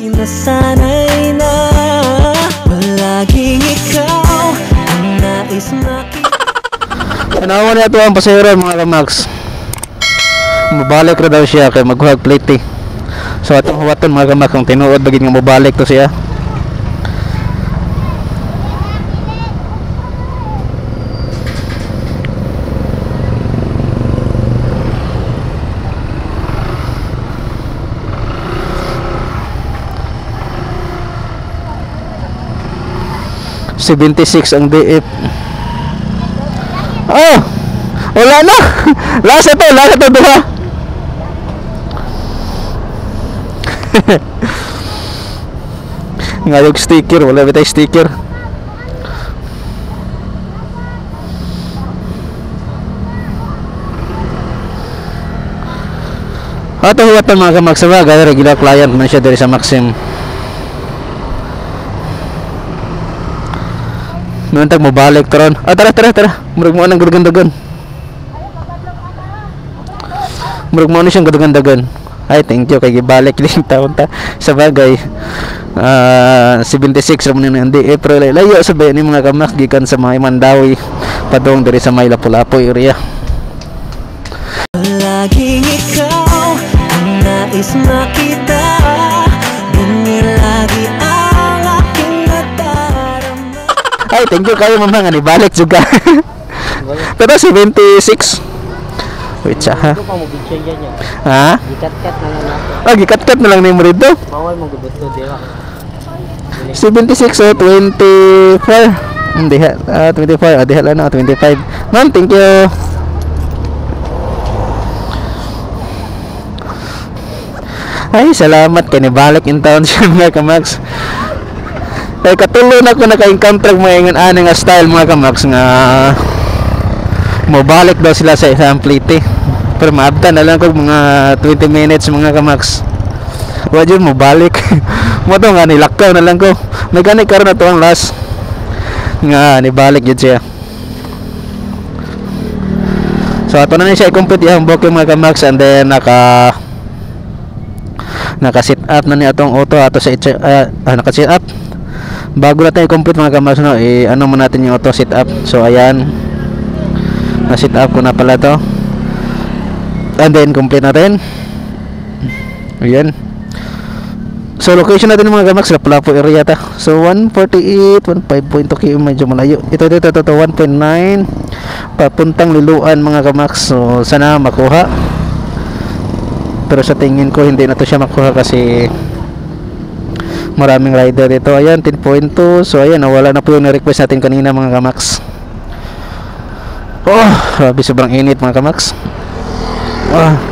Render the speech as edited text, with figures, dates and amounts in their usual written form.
Ako'y nasanay na palaging ikaw ang nais makita. Tanawa niya ito ang pasahero, mga kamax. Mabalik ra daw siya kay maghuhag plate eh. So atong huwaton, mga kamax, kung tinuod bagid nga mobalik to siya. 76 ang DF. Oh! Wala na! Last ito, duha. Ngayog sticker, wala ba tayo sticker? Ato huwatan, mga kamax, sa bagay, regular client man siya diri sa Maxim. Noon tag mobalik taron. Ah, tara, tara, tara. Murag mo nang gadagan-dagan. Murag mo na siyang gadagan-dagan. Ay, thank you kay gibalik ling taon ta. Sa bagay, 76 ra man ni eh, pero layo sa bayan ni, mga kamax, gikan sa may Mandawi padung diri sa may Lapu-Lapu area. Palaging ikaw ang nais makita. Ganyan lagi ang aking nadarama. Ay, thank you kayo, mama, nga nibalik juga. Pero 76. Wait siya ha. Ito pa mo bigyan yan niya. Ha? Gikat-kat na lang nato. Ah, gikat-kat na lang ni mo rito. Bawal mo gubuto di ba? 76 o 24. Hindi ha. Ah, 24. Ah, diha lang na 25. Ma'am, thank you. Ay, salamat kay nibalik in town siya, mga kamax. Ay, katulo na ko naka-encounter mga ingon ani nga style, mga kamax, nga mobalik daw sila sa isang plate. Pero maabtan na lang ko mga 20 minutes, mga kamax. Wa jud mobalik. Mo to nga nilakaw na lang ko. May gani karon na to ang last nga nibalik jud siya. So ato na ni siya i-complete iyang booking, mga kamax, and then naka set up na ni atong auto ato sa naka set up. Bago natin i-complete, mga kamax, no, eh, ano mo natin yung auto set up. So ayan, na set up ko na pala to and then complete natin. Ayan. So location natin, mga kamax, Lapu-Lapu area ta. So 148 15.2 km, medyo malayo ito, 1.9 papuntang Liloan, mga kamax. So sana makuha, pero sa tingin ko hindi na to siya makuha kasi maraming rider dito. Ayan, 10.2. So ayan, nawala na po yung na-request natin kanina, mga kamax. Oh, grabe, sobrang init, mga kamax. Oh.